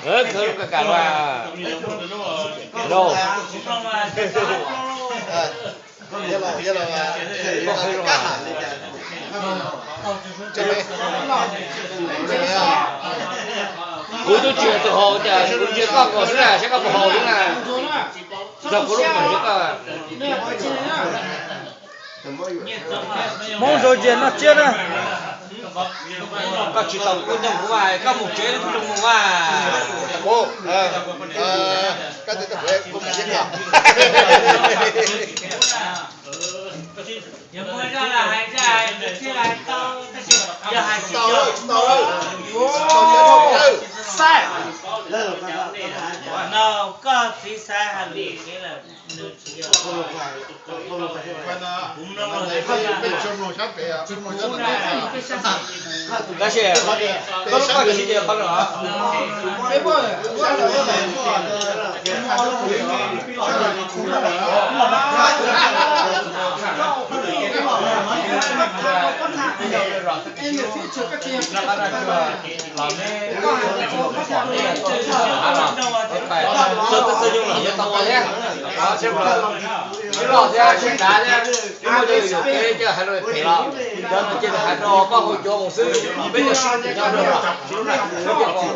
Khawb lub kab kam los. Los. Kuv twb tsis yog tus haus, cas kuv ntsia koj kom xwb na, saib koj puas haus xwb na. Txog kuv lub kawm ntsia koj. Hmoob Zoo Ntsia noj tsiab na. Koj tsis tau kuv nyob kuv mas koj mus tsev kuv zoo mus mas. Yog hais tias no koj txiv xaiv hais lus kev lawm, nws tsis yog. Kuv mloog lawm. Tab sis koj lub koj tsis yog qhov no. Ib los thiab sib nrad thiab, ib muaj cov yus yuam kev coj hais lus phem los, cov no cia li hais rau koj hauv cov mus xwb, peb cov sib nrad nyob rau los, sib nrad, peb cov